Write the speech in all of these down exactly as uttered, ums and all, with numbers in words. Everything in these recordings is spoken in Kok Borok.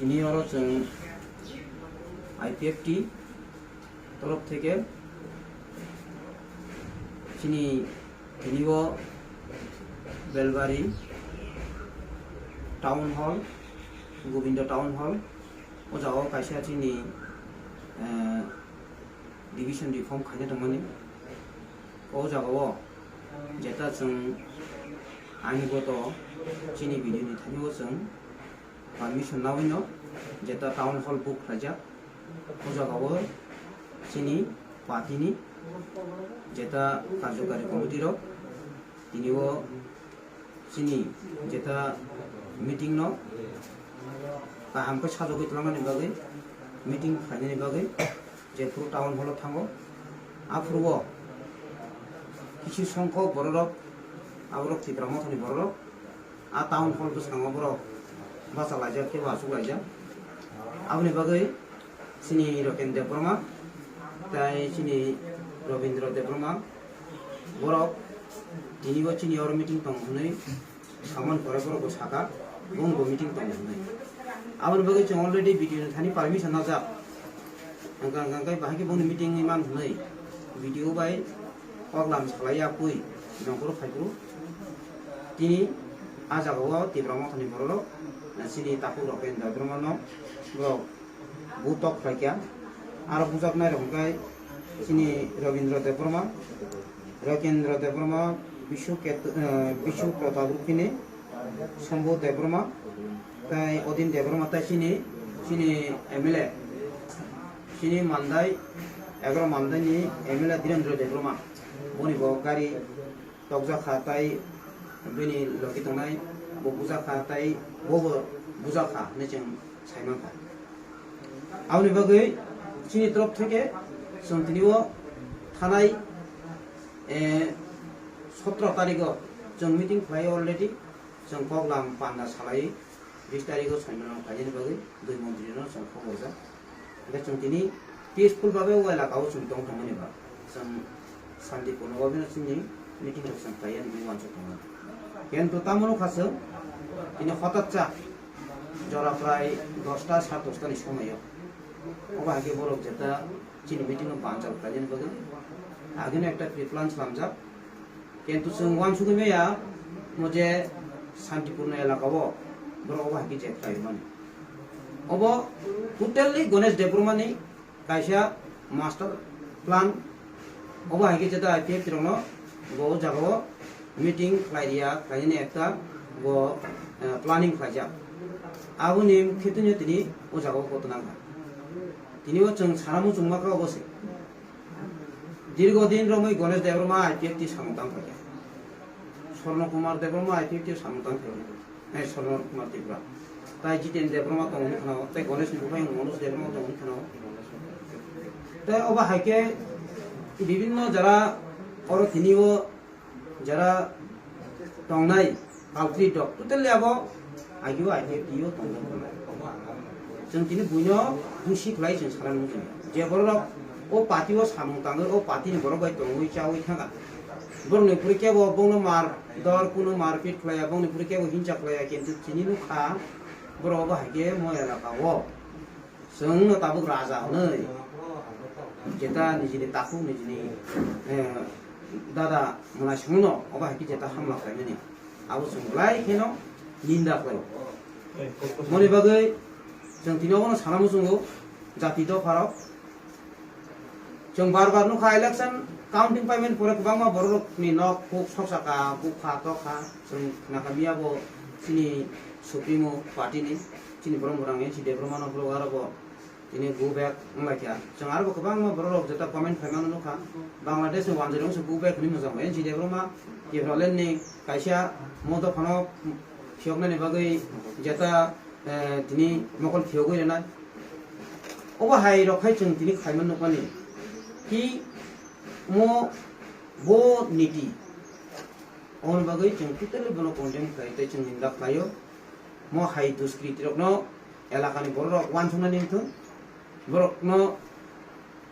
Tini oro chwng I P F T torof theke chini tini o Belbari Town Hall, Gobindo Town Hall, o jaga o kaisa chini, eh, division reform khaina tongmani. O jaga o jeta chwng ani goto chini video ni thani o chwng permission nawi no jeta town hall book khlaijak. O jaga o chini party ni jeta karjokari committee rok tini o chini jeta meeting no kaham khe sajagwi twlangmani bagwi, meeting khlainani bagwi jephuru town hall o thango, aphuru o kisu songkhok bororok, aborok Tipra Mothani bororok, a town hall bwskango borok bachalaijak khe bo achuklaijak. Aboni bagwi chini Roken Debbarma tai chini Robindra Debbarma borok tini bo chini oro meeting tong hwnwi samani pore borok bo saka, bong bo meeting tong hwnwi. Aboni bagwi chwng already B D O ni thani permission najak. Hwnkha hwnkha khe bahai khe bongni meeting wngwi man hwnwi B D O bai koklam salai ya pui nongkhoro phaiphuru. Tini a jaga o Tipra Mothani borok rok chini takhuk rok Debbarma no borok butok khlaikha. Aro bujaknai rok hwnkhe chini Robindra Debbarma, Rokendra Debbarma, Bishu Ket-, eh, Bishu Pratap Rupini, Shambhu Debbarma, tai Odin Debbarma, tai chini, chini M L A, chini Mandai, Egaroh Mandai ni M L A Dhirendra Debbarma, boni bo gari tokjak kha, tai bini logi tongnai bo bujak kha, tai bo bo bujak kha hinwi chwng sai mankha. Aboni bagwi chini torof theke chwng tini o thanai, eh, sotro tarikh o chwng meeting khlai already, chwng koklam panda salai bis tarikh o soimano khlainani bagwi dui montri no chwng khobor jak. Hwnkhe chwng tini peaceful babe o elaka o chwng tong tongmani ba chwng santipurno babe no chini meeting rok chwng khlaiya hinwi uansuk tongo. Kintu tamo nukha chwng tini hotat cha jora prai dosta, sat dosta ni somoi o. Obo hai khe borok jeta chini meeting o banjal khlainani bagwi agini ekta pre-plan slamjak. Kintu chwng uansugwi maya mo je Santipurno elaka o borok obo hai khe je khlai mani. Obo totally Ganesh Debbarma ni kaisa master plan. Obo hai khe jeta I P F T rok no bo o jaga o meeting khlai riya, khlainani ekta bo, eh, planning khlaijak. Aboni kheto no tini o jaga o koto nang kha. Tini o chwng sana muchung ma kha obo se. Dirgo din romwi Ganesh Debbarma I P F T samung tang kha. Swarno Kumar Debbarma I P F T samung tang kha. Eh, Swarno Kumar Tripura. Tai Jiten Debbarma tong hwnwi khna o, tai Ganesh ni buphai Manoj Debbarma tong hwnwi khna o. Tai obo hai khe bibinno jara oro tini o jara tongnai culprit rok totally abo agio agio tio tongna tongnai. Chwng tini buino dusi khlai chwng sana nung chwng. Je borok o party o samung tangwi o party ni borok bai tongwi chawi thangkha. Borok ni puri kebo bongno mar dor kuno marpit khlaiya, bongni puri kebo hincha khlaiya, kintu chini nukha borok obo hai khe mo elaka o. Chwng no tabuk raja hwnwi, jeta nijini takhuk nijini, eh, dada mwnaisingno obo hai khe jeta hamla khlaimani. Abo chwng belai kheno ninda khlaio. Moni bagwi chwng tini obono sana muchungo jati dopharok. Chwng bar bar nukha election counting paimani pore kwbangma bororokni nok huk soksa kha, bukha tokha. Chwng khna kha miya bo chini Supremo party ni, chini borok mwrang N C Debbarma no borok aro bo tini go back wng lai kha. Chwng aro bo kwbangma borok rok jeta comment khaimano nukha, Bangladesh ni wanjwirok wngse go back hinwi mwchang bai. N C Debbarma Tipraland ni kaisa mo dophano phiyoknani bagwi jeta, eh, tini mokol phiyogwi rwnai. Obo hai rok khai chwng tini khaimano nukmani. Ki mo bo niti. Oboni bagwi chwng totally bono condemn khlai tei chwng ninda khlaio. Mo hai duskriti rokno elakani borok rok uansuknani wngthung. Borokno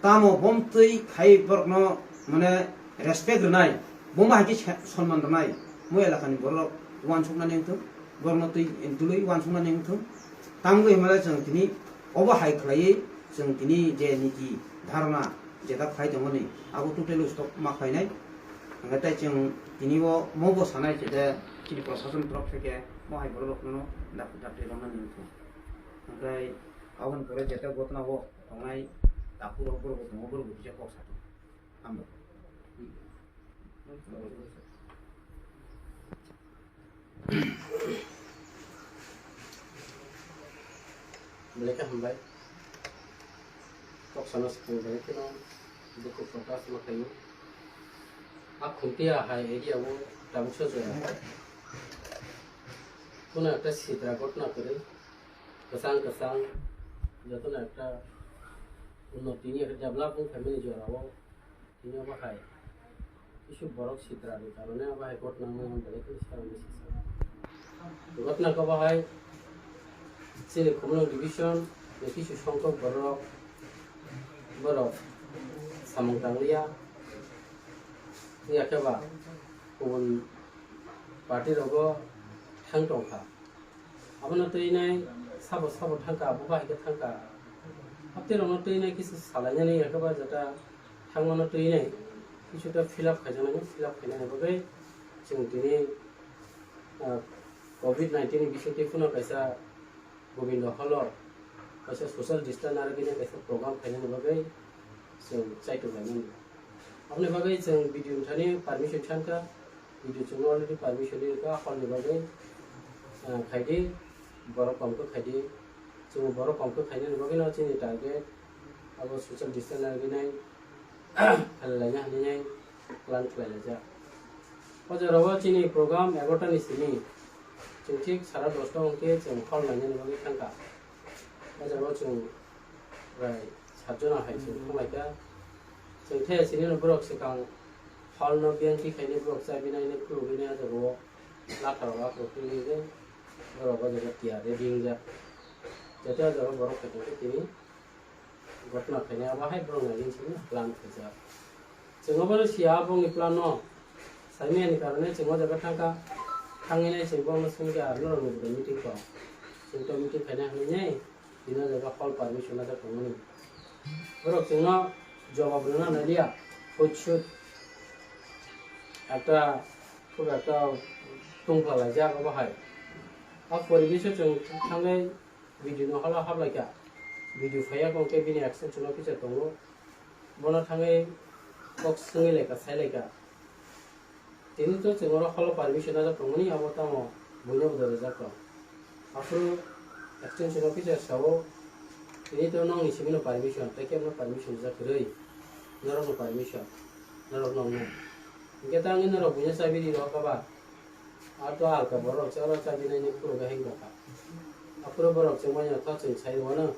tamo bomtwi khai borokno mane respect rwnai, bomo hai khe se-, sonman rwnai. Mo elakani borok rok uansuknani wngthung. Borokno twi dului uansuknani wngthung. Tangwi hwnba chwng tini obo hai khlaiwi chwng tini je niki dharna jeta khai tongmani abo totally stop ma khlainai. Hwnkhe tai chwng tini o mobo sanai je chini prosason torof theke mo hai borok rokno dakti dakti romnani wngkha. Hwnkhe aboni pore jeta gotna o tongnai takhuk rok borok bo tongo, borok bo kisa kok satung. Hambai. Belai khe hambai. Kok sana swkang belai kheno dukhu prokash ma khaio. A khumpiya hai area o tabuk se joya. Kuno ekta sitra ghotna kwrwi kwchang kwchang jotono ekta unnoti ni ekta develop wng phaimani jora o. Tini obo hai kisu borok sitra ni karone obo hai ghotna wngmani ang belai kheno sakno sisa. Ghotna khe obo hai chini Khumulwng division ni kisu songkok borok, borok samung tangliya, wngya khe ba kubun party rogo thang tongkha. Abono twinai sabo sabo thangkha, abo bahai khe thangkha. Haptwi rokno twinai kisa salainani yakaba jata thangmano twinai kisu ta fill up khaijaknai, fill up khainani bagwi chwng tini, ah, covid nineteen ni bisingtwi phano kaisa Gobindo Hall o kaisa social distance narwgwini kaisa program khainani bagwi chwng chaitok laimani. Aboni bagwi chwng B D O ni thani permission thangkha, B D O chwngno already permission rikha hall ni bagwi, ah, khaidi, borok kom khe khaidi, chwng borok kom khe khainani bagwino chini target abo social distance narwgwinai khalai laina hinwi plan khlai laijak. O jorao chini program egarota ni simi chwng thik sara dosta hwnkhe chwng hall nainani bagwi thangkha. O jorao chwng prai satjona hai chwng thanglaikha. Chwng thaya sinino borok swkang hall no biyangki khainai borok chabinaino khulugwinai o jorao latha rok aphuru twiwi borok o jaga tiyar ready wngjak. Joto o jorao borok khaitongkhe tini ghotna khainai abo hai borok nailin simi plan khaijak. Chwng obono siya aboni plan no saimani karone chwng o jaga thangkha, thangwi nai chwng borokno swngkha, "Norokni bo meeting tong?" Chwng to meeting khaina hinwi nai tini o jaga hall permission najak tongmani. Borok chwngno jawab rwna naliya, huchut ekta khub ekta tungphla laijak obo hai. O poribesh o chwng thangwi B D O ni holo hablai kha. B D O phaiya kong khe bini extension officer tongo. Bono thangwi kok swngwi lai kha, sai lai kha. Tini to chwng oro holo permission najak tongmani, abo tamo buino bo dorjak tong. Aphuru extension officer sao, "Tini to nokni simino permission, tei kebono permission rijak kwrwi. Norokno permission, norok nokno." Hinkhe tangwi norok buino chabi ri rok kha ba? Ato alka borok se oro chabinaini khulugwi hai wngkha. Aphuru borok chwngmani wngkha chwng sai rwno.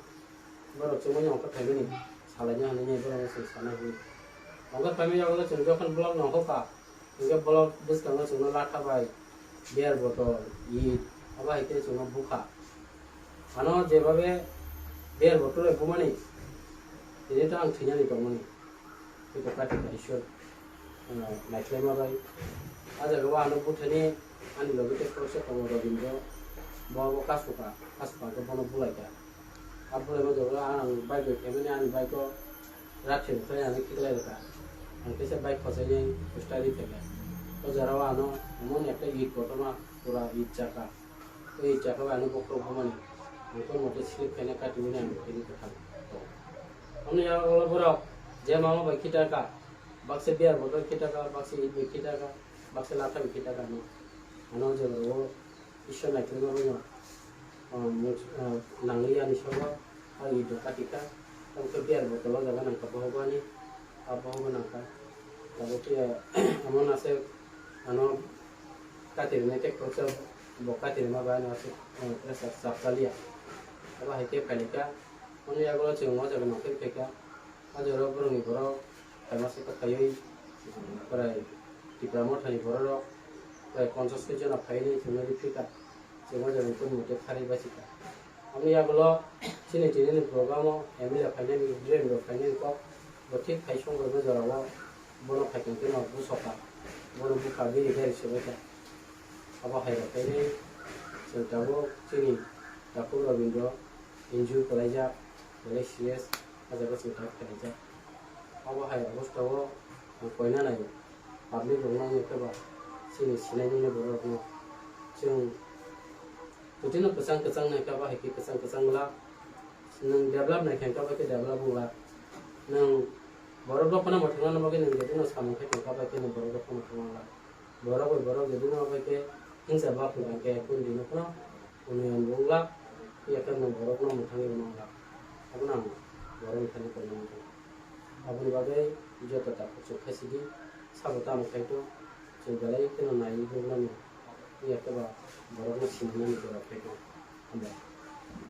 Borok chwngmani wngkha phaimani salaina hinwi borokno chwng sana hinwi. Wngkha phaimani yagulo chwng jokhon block no wngkha, hinkhe block bwskango chwngno latha bai beer bottle, it, abo hai khe chwngno bukha. Ano jebabe beer bottle bai bumani, tini to ang thwinani tongmani. Tei kok kati kaisor, ah, naikhlaima bai. A jaga o ano buthani ani logi tei khoroksa tongo Robindro. Bo abo kasu ka, kasu ka khe bono bulai kha. A bulaima jaga o ang bike bai phaimani ani bike o rakhe rwkha, ano khiklai rwkha. Ang teisa bike khochaini start ri phaikha. O jora o ano emon ekta it kotorma pura it chakha. Tei chakhe bai ano bokhorok bumani, ang tongmo tei slip khaina kati mani ang tini kwthang tongo. Amoni yago borok je mama bai khita kha, baksa beer bottle khita kha, baksa it bai khita kha, baksa latha bai khita kha no. Ano je borok o Isor naikhe ma bono, ah, mung-, ah, nangli ani sobo. A it rok kati kha, tamo khe beer bottle o jaga nang kha bohogo ani, a bohogo nang kha. Tabuk khe amo nase ano kati rwmani tei khoroksa bo kati rwma bai ano aswk, eh, pressure chap chaliya. Abo hai khe phailai kha, ani yago chwng o jaga nang phai kha, o jaga borokni borok. Kaimasukha khaiwi, prai Tipra Mothani bororok, prai ponchash khe jona phaiwi chwngno riphi kha, chwngno jora kunu mate kharwi bachikha. Aboni yagulo chini tinini program o M L A phainani, D M rok phainani kok bo thik khai songwi bo jorao bono phaikang kheno busokha, bono bukha bini gari sobaikha. Abo hai rok khainai chwng tabuk chini Takhuk Rabindra injury kwlaijak, belai serious, ah jaga chwng tak khlaijak. Abo hai obostha o ang koina nai public rok no wngya khe ba chini sinai nini borok rok no chwng totino kwchang kwchang nai kha ba hai khe kwchang kwchang glak. Nwng develop nai kha khe ba khe develop wng glak. Nwng borok rok phano mwthangna bagwi nwng jotino samung khe tong kha ba khe nwng borok rok phano mwthangna glak. Borok bai borok jotino bai khe hingsa ba phungrang khe kun dino phano Unnoi ang bung lak, yakhe nwng borokno mwthangwi rwna lak. Abono ang borokni thani kok nangkuk. Aboni bagwi joto takhuk chwng khe sidi, sabo tamo khaito, chwng belai kheno naiwi nuknani, yakhe ba borokno sinimani jora khaito. Hambai.